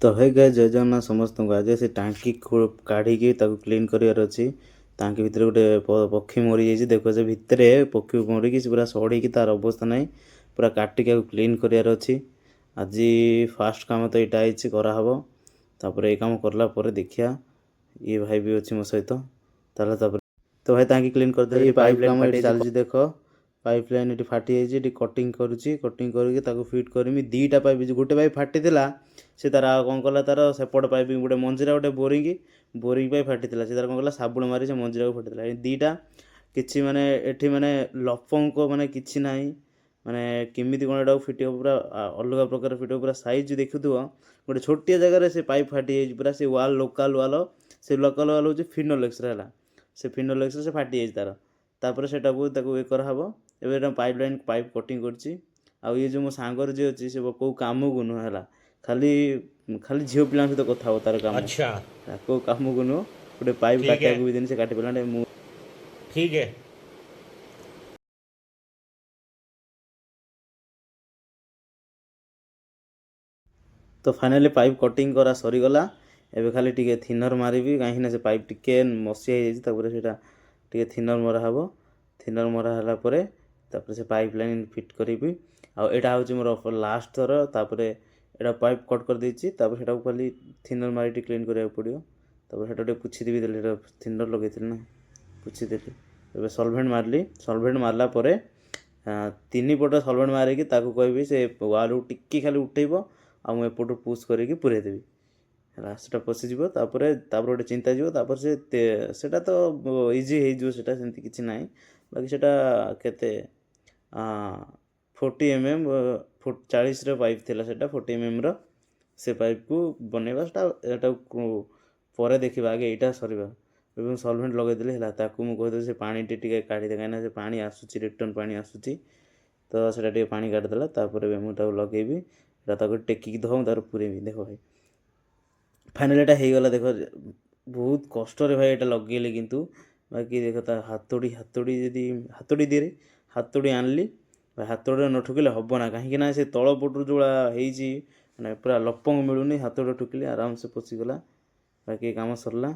ତ ହେ ଗାଇସ୍, ଜୟ ଜଗନ୍ନାଥ ସମସ୍ତଙ୍କୁ। ଆଜି ସେ ଟାଙ୍କି କାଢ଼ିକି ତାକୁ କ୍ଲିନ୍ କରିବାର ଅଛି। ଟାଙ୍କି ଭିତରେ ଗୋଟେ ପକ୍ଷୀ ମରିଯାଇଛି। ଦେଖ, ସେ ଭିତରେ ପକ୍ଷୀ ମରିକି ସେ ପୁରା ସଢ଼ିକି ତାର ଅବସ୍ଥା ନାହିଁ। ପୁରା କାଟିକି ଆକୁ କ୍ଲିନ୍ କରିବାର ଅଛି। ଆଜି ଫାଷ୍ଟ କାମ ତ ଏଇଟା ହେଇଛି, କରାହବ। ତାପରେ ଏଇ କାମ କଲା ପରେ ଦେଖିବା। ଇଏ ଭାଇ ବି ଅଛି ମୋ ସହିତ। ତାହେଲେ ତାପରେ ତ ଭାଇ ଟାଙ୍କି କ୍ଲିନ୍ କରିଦେଲେ। ଏଇ ପାଇପ୍ କାମ ଏଠି ଚାଲିଛି। ଦେଖ, ପାଇପ୍ ଲାଇନ୍ ଏଠି ଫାଟି ଯାଇଛି। ଏଠି କଟିଂ କରୁଛି। କଟିଂ କରିକି ତାକୁ ଫିଟ୍ କରିମି। ଦୁଇଟା ପାଇପ୍, ଗୋଟେ ପାଇପ୍ ଫାଟିଥିଲା। ସେ ତାର ଆଉ କ'ଣ କଲା, ତାର ସେପଟ ପାଇପ୍ ଗୋଟେ ମଞ୍ଜିରା, ଗୋଟେ ବୋରିଂ ବୋରିଂ ପାଇପ୍ ଫାଟିଥିଲା। ସେ ତାର କ'ଣ କଲା, ଶାବୁଳ ମାରି ସେ ମଞ୍ଜିରାକୁ ଫାଟିଥିଲା। ଏ ଦୁଇଟା କିଛି ମାନେ ଏଠି ମାନେ ଲପଙ୍କ ମାନେ କିଛି ନାହିଁ। ମାନେ କେମିତି କ'ଣ ଏଟାକୁ ଫିଟିବ, ପୁରା ଅଲଗା ପ୍ରକାର ଫିଟିବ। ପୁରା ସାଇଜ୍ ଦେଖୁଥିବ, ଗୋଟେ ଛୋଟିଆ ଜାଗାରେ ସେ ପାଇପ୍ ଫାଟି ଯାଇଛି ପୁରା। ସେ ୱାଲ୍, ଲୋକାଲ୍ ୱାଲ୍, ସେ ଲୋକାଲ୍ ୱାଲ୍ ହେଉଛି ଫିନୋଲେକ୍ସର ହେଲା। ସେ ଫିନୋଲେକ୍ସର ସେ ଫାଟି ଯାଇଛି ତାର। ତାପରେ ସେଟାକୁ ତାକୁ ଇଏ କରାହେବ। ଏବେ ଏଇଟା ପାଇପ୍ ଲାଇନ୍ ପାଇପ୍ କଟିଂ କରୁଛି। ଆଉ ଇଏ ଯେଉଁ ମୋ ସାଙ୍ଗରେ ଯିଏ ଅଛି, ସେ କେଉଁ କାମକୁ ନୁହଁ ହେଲା। ଖାଲି ଖାଲି ଝିଅ ପିଲାଙ୍କ ସହିତ କଥା ହେବ, ତାର କାମ। କେଉଁ କାମକୁ ନୁହଁ। ଗୋଟେ ପାଇପ୍ ठीक है। କାଟିବାକୁ ବି ଦିନ ସେ କାଟି ପାରିଲାନି। ମୁଁ ठीक है। ତ ଫାଇନାଲି ପାଇପ୍ କଟିଂ କରା ସରିଗଲା। ଏବେ ଖାଲି ଟିକେ ଥିନର୍ ମାରିବି, କାହିଁକିନା ସେ ପାଇପ୍ ଟିକେ ମସି ହେଇଯାଇଛି। ତାପରେ ସେଇଟା ଟିକେ ଥିନର୍ ମରା ହେବ। ଥିନର୍ ମରା ହେଲା ପରେ ତାପରେ ସେ ପାଇପ୍ ଲାଇନ୍ ଫିଟ୍ କରିବି। ଆଉ ଏଇଟା ହେଉଛି ମୋର ଲାଷ୍ଟ ଥର। ତାପରେ ଏଇଟା ପାଇପ୍ କଟ୍ କରିଦେଇଛି। ତାପରେ ସେଇଟାକୁ ଖାଲି ଥିନର୍ ମାରି ଟିକେ କ୍ଲିନ୍ କରିବାକୁ ପଡ଼ିବ। ତାପରେ ସେଇଟା ଟିକେ ପୋଛିଦେବି। ଦେଲି, ସେଇଟା ଥିନର୍ ଲଗେଇଥିଲି ନା, ପୋଛିଦେଲି। ଏବେ ସଲଭେଣ୍ଟ ମାରିଲି। ସଲଭେଣ୍ଟ ମାରିଲା ପରେ ତିନି ପଟ ସଲଭେଣ୍ଟ ମାରିକି ତାକୁ କହିବି ସେ ୱାଲ୍କୁ ଟିକେ ଖାଲି ଉଠେଇବ ଆଉ ମୁଁ ଏପଟୁ ପୁସ୍ କରିକି ପୁରେଇ ଦେବି। ହେଲା, ସେଟା ପଶିଯିବ। ତାପରେ ତାପରେ ଗୋଟେ ଚିନ୍ତା ଯିବ। ତାପରେ ସେ ସେଟା ତ ଇଜି ହେଇଯିବ, ସେଟା ସେମିତି କିଛି ନାହିଁ। ବାକି ସେଟା କେତେ, 40 mm, 40ର ପାଇପ୍ ଥିଲା ସେଟା। 40 mmର ସେ ପାଇପ୍କୁ ବନେଇବା ସେଟା, ଏଟାକୁ ପରେ ଦେଖିବା, ଆଗେ ଏଇଟା ସରିବା। ଏବଂ ସଲଭେଣ୍ଟ ଲଗେଇଦେଲି ହେଲା। ତାକୁ ମୁଁ କହିଦେଲି ସେ ପାଣିଟି ଟିକେ କାଢ଼ିଦେ, କାହିଁକିନା ସେ ପାଣି ଆସୁଛି, ରିଟର୍ନ ପାଣି ଆସୁଛି। ତ ସେଇଟା ଟିକେ ପାଣି କାଢ଼ିଦେଲା। ତାପରେ ଏବେ ମୁଁ ତାକୁ ଲଗେଇବି। ଏଇଟା ତାକୁ ଟେକିକି ଧୋ, ମୁଁ ତାକୁ ପୁରେଇବି। ଦେଖ ଭାଇ, ଫାଇନାଲି ଏଇଟା ହେଇଗଲା। ଦେଖ, ବହୁତ କଷ୍ଟରେ ଭାଇ ଏଇଟା ଲଗେଇଲି କିନ୍ତୁ। ବାକି ଦେଖ, ତା ହାତୁଡ଼ି, ହାତୁଡ଼ି ଯଦି ହାତୁଡ଼ି ଦିଏରେ, ହାତୁଡ଼ି ଆଣିଲି ଭାଇ। ହାତୁଡ଼ିରେ ନ ଠୁକିଲେ ହେବ ନା, କାହିଁକି ନା ସେ ତଳ ପଟରୁ ଯେଉଁଭଳିଆ ହେଇଛି, ମାନେ ପୁରା ଲପଙ୍ଗ ମିଳୁନି। ହାତୁଡ଼ି ଠୁକିଲି, ଆରାମସେ ପଶିଗଲା। ବାକି କାମ ସରିଲା।